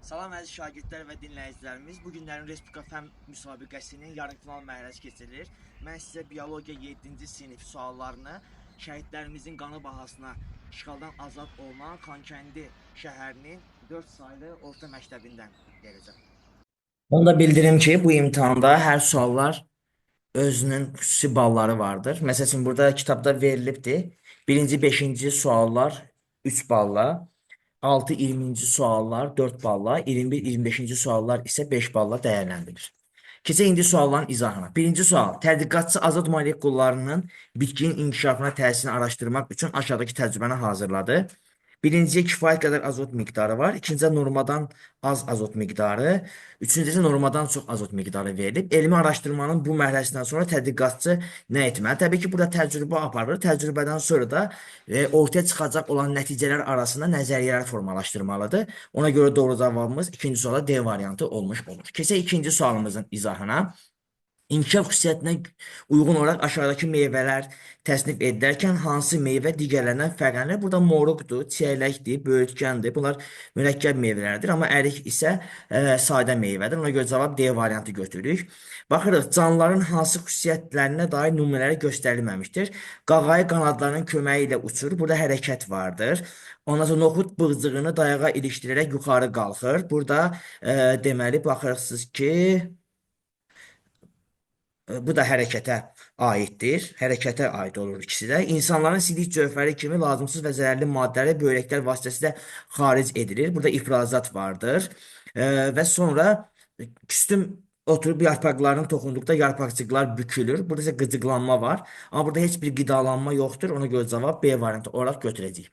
Salam əziz şagirdlər və dinləyicilərimiz. Bu günlərin Respublika Fənn müsabiqəsinin yarımfinal mərhələsi keçirilir. Mən sizə biologiya 7-ci sinif suallarını şəhidlərimizin qanı bahasına işğaldan azad olunan Xankəndi şəhərinin 4 saylı orta məktəbindən verəcəm. Onu da bildirim ki, bu imtahanda hər suallar özünün xüsusi balları vardır. Məsəl üçün, burada kitabda verilibdir. Birinci, beşinci suallar 3 balla, 6, 20-ci suallar 4 balla, 21, 25-ci suallar isə 5 balla dəyərləndirilir. Keçək indi sualların izahına. Birinci sual: Tədqiqatçı azot molekullarının bitkinin inkişafına təsirini araşdırmaq üçün aşağıdakı təcrübəni hazırladı. Birinciyə kifayət qədər azot miqdarı var. İkincidə normadan az azot miqdarı. Üçüncüdə isə normadan çox azot miqdarı verilib. Elmi araşdırmanın bu mərhələsindən sonra tədqiqatçı nə etməli? Təbii ki, burada təcrübə aparılır. Təcrübədən sonra da ortaya çıxacaq olan nəticələr arasında nəzəriyyələr formalaşdırmalıdır. Ona görə doğru cavabımız ikinci suala D variantı olmuş olur. Keçək ikinci sualımızın izahına. İnkişaf xüsusiyyətinə uyğun olaraq aşağıdakı meyvələr təsnif edilərkən hansı meyvə digərlərindən fərqlənir? Burada moruqdur, çiyələkdir, böyürtkəndir. Bunlar mürəkkəb meyvələrdir, amma ərik isə sadə meyvədir. Ona görə cavab D variantı götürürük. Baxırıq, canlıların hansı xüsusiyyətlərinə dair nümunələri göstərilməmişdir. Qağayı qanadlarının köməyi ilə uçur. Burada hərəkət vardır. Ondan sonra noxud bığcığını dayağa ilişdirərək yuxarı qalxır. Burada deməli baxırsınız ki, bu da hərəkətə aiddir. Hərəkətə aid olur ikisi də. İnsanların sidik cövhəri kimi lazımsız və zərərli maddələri böyrəklər vasitəsilə xaric edilir. Burada ifrazat vardır. Və sonra küstüm oturub yarpaqlarını toxunduqda yarpaqcıqlar bükülür. Burada isə qıcıqlanma var. Amma burada heç bir qidalanma yoxdur. Ona görə cavab B variantı olaraq götürəcəyik.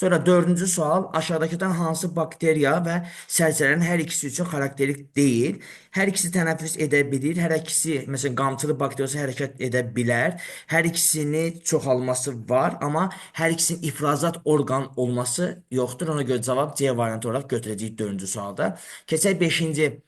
Sonra dördüncü sual: aşağıdakıdan hansı bakteriya və sərçələrin hər ikisi üçün xarakterik deyil? Hər ikisi tənəffüs edə bilir. Hər ikisi, məsələn, qamçılı bakteriyası hərəkət edə bilər. Hər ikisini çoxalması var, amma hər ikisinin ifrazat orqan olması yoxdur. Ona görə cavab C variantı olaraq götürəcəyik dördüncü sualda. Keçək beşinci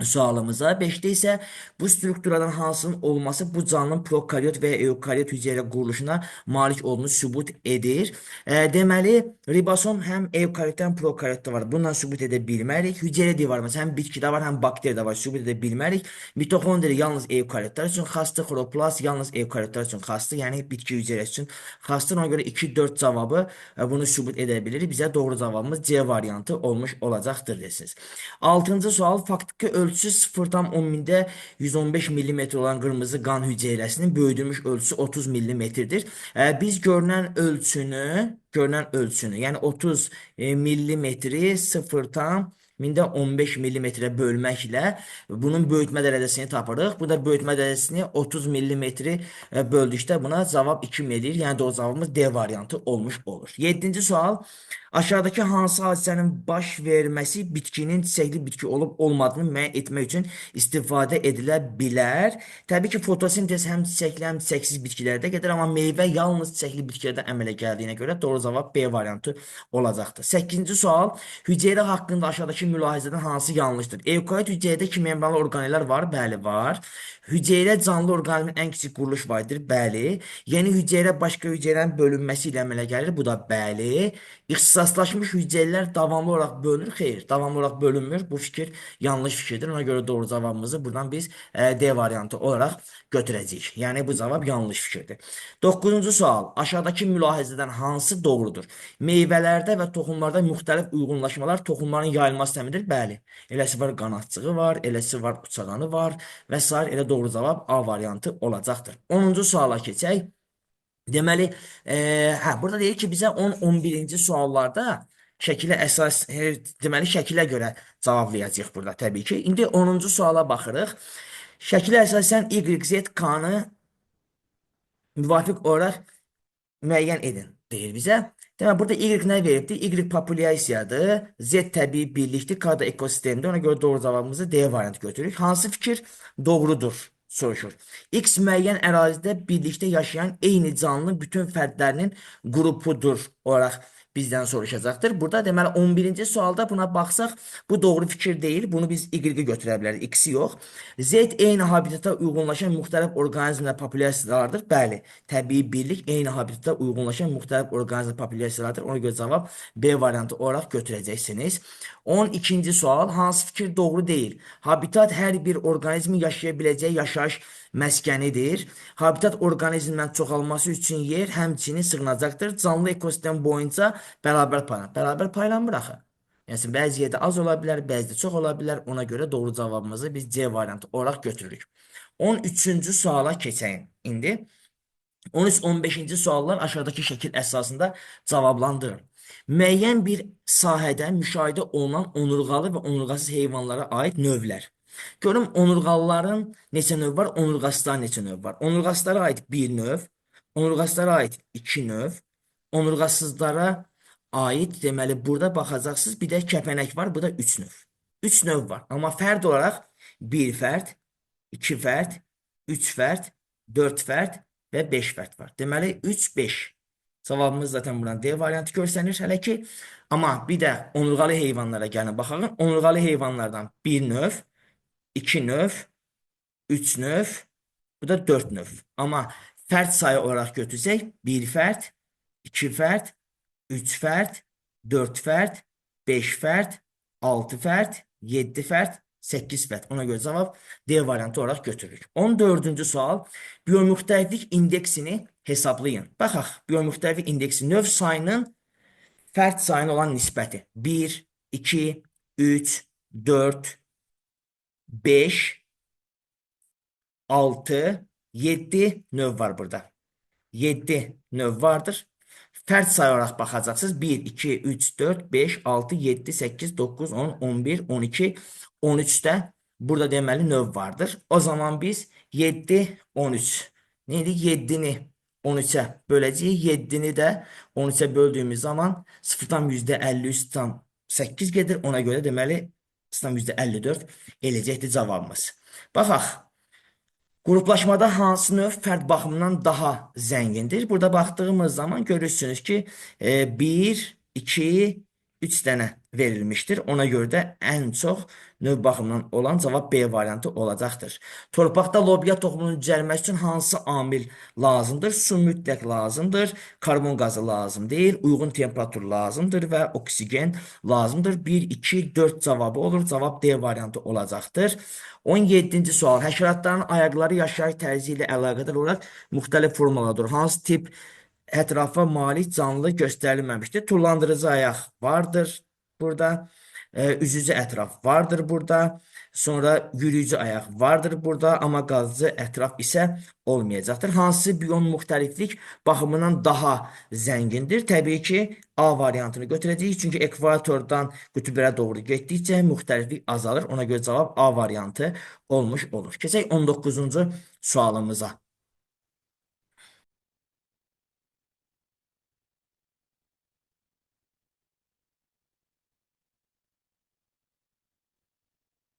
sualımıza. 5-də isə bu strukturadan hansının olması bu canlının prokaryot və eukaryot hüceyrə quruluşuna malik olduğunu sübut edir. Deməli, ribosom həm eukaryotda, həm prokaryotda var. Bununla sübut edə bilmərik. Hüceyrə divarı məsələn, həm bitkidə var, həm bakteriyada var. Sübut edə bilmərik. Mitoxondri yalnız eukaryotlar üçün xasdır. Xloroplast yalnız eukaryotlar üçün xasdır. Yəni bitki hüceyrəsi üçün xasdır. Ona görə 2-4 cavabı bunu sübut edə bilirik. Bizə doğru cavabımız C variantı olmuş olacaqdır desiniz. Altıncı sual: faktiki ölçüsü 0,115 millimetr olan qırmızı qan hüceyrəsinin böyüdülmüş ölçüsü 30 millimetrdir. Biz görünən ölçünü, yəni 30 millimetri 0,15 millimetrə bölməklə bunun böyütmə dərəcəsini tapırıq. Bu da böyütmə dərəcəsini 30 millimetri böldükdə buna cavab 2 eləyir. Yəni doğru cavabımız D variantı olmuş olur. Yeddinci sual: aşağıdakı hansı hadisənin baş verməsi bitkinin çiçəkli bitki olub olmadığını müəyyən etmək üçün istifadə edilə bilər? Təbii ki, fotosintez həm çiçəkli, həm çiçəksiz bitkilərdə gedir, amma meyvə yalnız çiçəkli bitkilərdə əmələ gəldiyinə görə doğru cavab B variantı olacaqdır. Səkkizinci sual: hüceyrə haqqında aşağıdakı mülahizədən hansı yanlışdır? Eukaryot hüceyrədə iki membranlı orqanellər var? Bəli, var. Hüceyrə canlı orqanizmin ən kiçik quruluş vahididir? Bəli. Yeni hüceyrə başqa hüceyrənin bölünməsi ilə əmələ gəlir? Bu da bəli. İxtisaslaşmış hüceyrələr davamlı olaraq bölünür? Xeyr, davamlı olaraq bölünmür. Bu fikir yanlış fikirdir. Ona görə doğru cavabımızı buradan biz D variantı olaraq götürəcəyik. Yəni bu cavab yanlış fikirdir. Doqquzuncu sual: aşağıdakı mülahizədən hansı doğrudur? Meyvələrdə və toxumlarda müxtəlif uyğunlaşmalar toxumların yayılması təmin edir? Bəli. Eləsi var qanadçığı var, eləsi var uçağanı var və sair. Elə doğru cavab A variantı olacaqdır. 10-cu suala keçək. Deməli, hə, burada deyir ki, bizə 10-11-ci suallarda şəkilə əsas, deməli, şəkilə görə cavablayacağıq burada təbii ki. İndi 10-cu suala baxırıq. Şəkilə əsasən Y, Z, K-nı müvafiq olaraq müəyyən edin deyir bizə. Deməli, burada Y nə veribdir? Y populyasiyadır, Z təbii birlikdir, K da ekosistemdir. Ona görə doğru cavabımızı D variantı götürürük. Hansı fikir doğrudur? Soruşur. X müəyyən ərazidə birlikdə yaşayan eyni canlının bütün fərdlərinin qrupudur olaraq Bizdən soruşacaqdır. Burada deməli 11-ci sualda buna baxsaq, bu doğru fikir deyil. Bunu biz Y-i götürə bilərik, X-i yox. Z eyni habitata uyğunlaşan müxtəlif orqanizmlər populyasiyalardır. Bəli, təbii birlik eyni habitata uyğunlaşan müxtəlif orqanizm populyasiyalardır. Ona görə cavab B variantı olaraq götürəcəksiniz. 12-ci sual, hansı fikir doğru deyil? Habitat hər bir orqanizmin yaşaya biləcəyi yaşayış məskənidir. Habitat orqanizmlərin çoxalması üçün yer, həmçinin sığınacaqdır. Canlı ekosistem boyunca bərabər paylanır. Bərabər paylanmır axı. Yəni, bəzi yerdə az ola bilər, bəzidə çox ola bilər. Ona görə doğru cavabımızı biz C variantı olaraq götürürük. 13-cü suala keçəyim indi. 13-15-ci suallar aşağıdakı şəkil əsasında cavablandırın. Müəyyən bir sahədə müşahidə olunan onurğalı və onurğasız heyvanlara aid növlər. Görüm onurğalıların neçə növ var, onurğasızların neçə növ var. Onurğasızlara aid bir növ, onurğasızlara aid iki növ, onurğasızlara aid, deməli burada baxacaqsınız, bir də kəpənək var, bu da 3 növ. 3 növ var, amma fərd olaraq 1 fərd, 2 fərd, 3 fərd, 4 fərd və 5 fərd var. Deməli 3, 5. Cavabımız zaten buradan D variantı görsənir hələ ki. Amma bir də onurğalı heyvanlara gəlin baxalım. Onurğalı heyvanlardan 1 növ, 2 növ, 3 növ, bu da 4 növ. Amma fərd sayı olaraq götürsək 1 fərd, 2 fərd, 3 fərd, 4 fərd, 5 fərd, 6 fərd, 7 fərd, 8 fərd. Ona görə cavab D variantı olaraq götürürük. 14-cü sual, biomüxtəliflik indeksini hesablayın. Baxaq, biomüxtəliflik indeksi növ sayının fərd sayına olan nisbəti. 1, 2, 3, 4, 5, 6, 7 növ var burada. 7 növ vardır. Fərd sayı olaraq baxacaqsınız. 1, 2, 3, 4, 5, 6, 7, 8, 9, 10, 11, 12, 13-də burada deməli növ vardır. O zaman biz 7, 13. Neydi? 7-ni 13-ə böləcəyik. 7-ni də 13-ə böldüyümüz zaman 0,53,8 gedir. Ona görə deməli 0,54 eləyəcəkdir cavabımız. Baxaq. Qruplaşmada hansı növ fərd baxımından daha zəngindir? Burada baxdığımız zaman görürsünüz ki, 1, 2, 3 dənə verilmişdir. Ona görə də ən çox növ baxımından olan cavab B variantı olacaqdır. Torpaqda lobya toxumunun cücərməsi üçün hansı amil lazımdır? Su mütləq lazımdır, karbon qazı lazım deyil, uyğun temperatur lazımdır və oksigen lazımdır. 1, 2, 4 cavabı olur. Cavab D variantı olacaqdır. 17-ci sual. Həşəratların ayaqları yaşayış tərzi ilə əlaqədar olaraq müxtəlif formalardır. Hansı tip ətrafa malik canlı göstərilməmişdir? Turlandırıcı ayaq vardır burada. Üzücü ətraf vardır burada. Sonra yürüyücü ayaq vardır burada, amma qazıcı ətraf isə olmayacaqdır. Hansı biom müxtəliflik baxımından daha zəngindir? Təbii ki, A variantını götürəcəyik. Çünki ekvatordan qütblərə doğru getdikcə müxtəliflik azalır. Ona görə cavab A variantı olmuş olur. Keçək 19-cu sualımıza.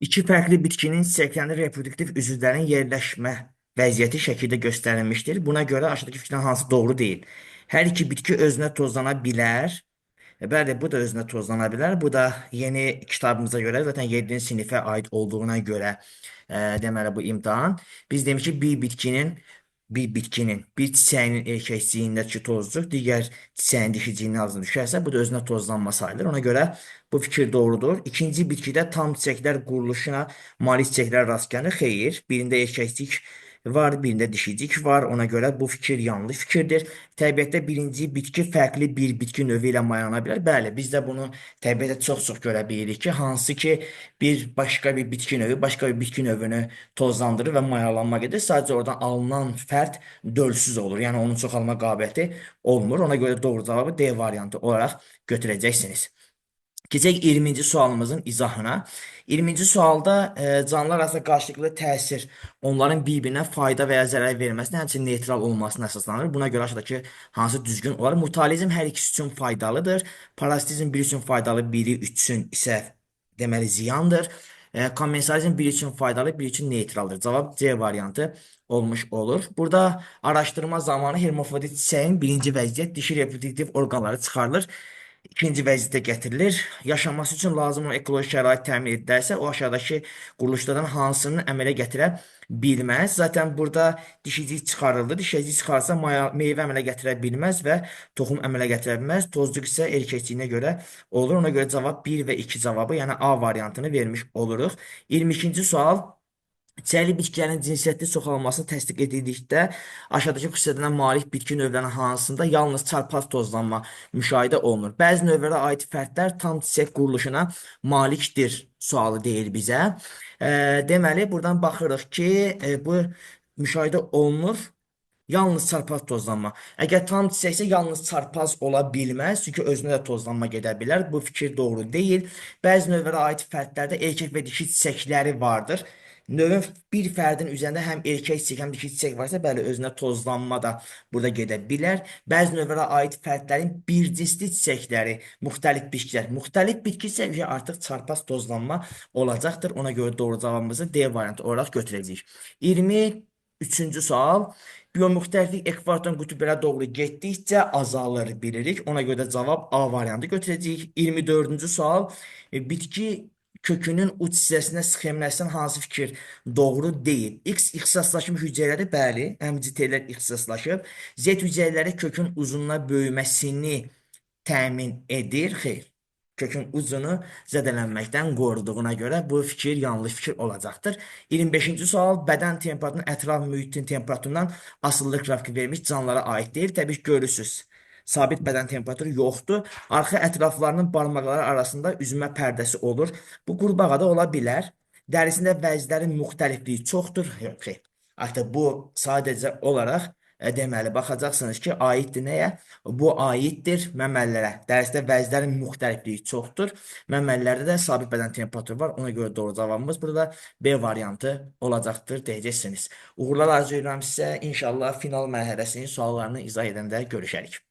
İki fərqli bitkinin çiçəklərində reproduktiv üzvlərin yerləşmə vəziyyəti şəkildə göstərilmişdir. Buna görə aşağıdakı fikirdən hansı doğru deyil? Hər iki bitki özünə tozlana bilər. Bəli, bu da özünə tozlana bilər. Bu da yeni kitabımıza görə, zaten 7-ci sinifə aid olduğuna görə deməli bu imtahan. Biz demiş ki, bir bitkinin bir çiçəyinin erkəkciyindəki tozcuq digər çiçəyin dişiciyinin ağzına düşərsə, bu da özünə tozlanma sayılır. Ona görə bu fikir doğrudur. İkinci bitkidə tam çiçəklər quruluşuna malik çiçəklər rast gəlir. Xeyr, birində erkəkcik var, birində dişicik var. Ona görə bu fikir yanlış fikirdir. Təbiətdə birinci bitki fərqli bir bitki növü ilə mayalana bilər. Bəli, biz də bunu təbiətdə çox-çox görə bilirik ki, hansı ki bir başqa bir bitki növü başqa bir bitki növünü tozlandırır və mayalanma gedir. Sadəcə oradan alınan fərd dölsüz olur. Yəni onun çoxalma qabiliyyəti olmur. Ona görə doğru cavabı D variantı olaraq götürəcəksiniz. Keçək 20-ci sualımızın izahına. 20-ci sualda canlılar arasında qarşılıqlı təsir onların bir-birinə fayda və ya zərər verməsinə, həmçinin neytral olmasına əsaslanır. Buna görə aşağıdakı hansı düzgün olar? Mutualizm hər ikisi üçün faydalıdır. Parazitizm biri üçün faydalı, biri üçün isə deməli ziyandır. Kommensalizm biri üçün faydalı, biri üçün neytraldır. Cavab C variantı olmuş olur. Burada araşdırma zamanı hermafrodit çiçəyin birinci vəziyyət dişi reproduktiv orqanları çıxarılır. İkinci vəziyyətə gətirilir. Yaşaması üçün lazım olan ekoloji şərait təmin edilərsə, o aşağıdakı quruluşlardan hansını əmələ gətirə bilməz. Zaten burada dişicik çıxarıldı. Dişicik çıxarsa meyvə əmələ gətirə bilməz və toxum əmələ gətirə bilməz. Tozcuq isə erkəkçiyinə görə olur. Ona görə cavab 1 və 2 cavabı, yəni A variantını vermiş oluruq. 22-ci sual. Çiçəkli bitkilərin cinsiyyətli çoxalmasını təsdiq edildikdə aşağıdakı xüsusiyyətlərə malik bitki növlərinin hansında yalnız çarpaz tozlanma müşahidə olunur? Bəzi növlərə aid fərdlər tam çiçək quruluşuna malikdir sualı deyir bizə. Deməli, buradan baxırıq ki, bu müşahidə olunur. Yalnız çarpaz tozlanma. Əgər tam çiçəksə yalnız çarpaz ola bilməz. Çünki özünə də tozlanma gedə bilər. Bu fikir doğru deyil. Bəzi növlərə aid fərdlərdə erkək və dişi çiçəkləri vardır. Növün bir fərdin üzərində həm erkək çiçək, həm dişi çiçək varsa, bəli, özünə tozlanma da burada gedə bilər. Bəzi növlərə aid fərdlərin bir cinsli çiçəkləri, müxtəlif bitkilər. Müxtəlif bitki isə artıq çarpaz tozlanma olacaqdır. Ona görə doğru cavabımızı D variantı olaraq götürəcəyik. 23-cü sual. Biomüxtəliflik ekvatordan qütblərə doğru getdikcə azalır bilirik. Ona görə də cavab A variantı götürəcəyik. 24-cü sual. Bitki kökünün uc hissəsinə sxemləşsən hansı fikir doğru deyil? X ixtisaslaşmış hüceyrələri, bəli, MCT-lər ixtisaslaşıb. Z hüceyrələri kökün uzunluğuna böyüməsini təmin edir. Xeyr. Kökün ucunu zədələnməkdən qoruduğuna görə bu fikir yanlış fikir olacaqdır. 25-ci sual bədən temperaturunun ətraf mühitin temperaturundan asılılıq qrafiki verilmiş canlılara aid deyil. Təbii ki, görürsünüz. Sabit bədən temperaturu yoxdur. Arxa ətraflarının barmaqları arasında üzmə pərdəsi olur. Bu qurbağa da ola bilər. Dərisində vəzlərin müxtəlifliyi çoxdur. Yox, xeyr. Artıq bu sadəcə olaraq deməli, baxacaqsınız ki, aiddir nəyə? Bu aiddir məməlilərə. Dərisdə vəzlərin müxtəlifliyi çoxdur. Məməlilərdə də sabit bədən temperaturu var. Ona görə doğru cavabımız burada B variantı olacaqdır deyəcəksiniz. Uğurlar arzu edirəm sizə. İnşallah final mərhələsinin suallarını izah edəndə görüşərik.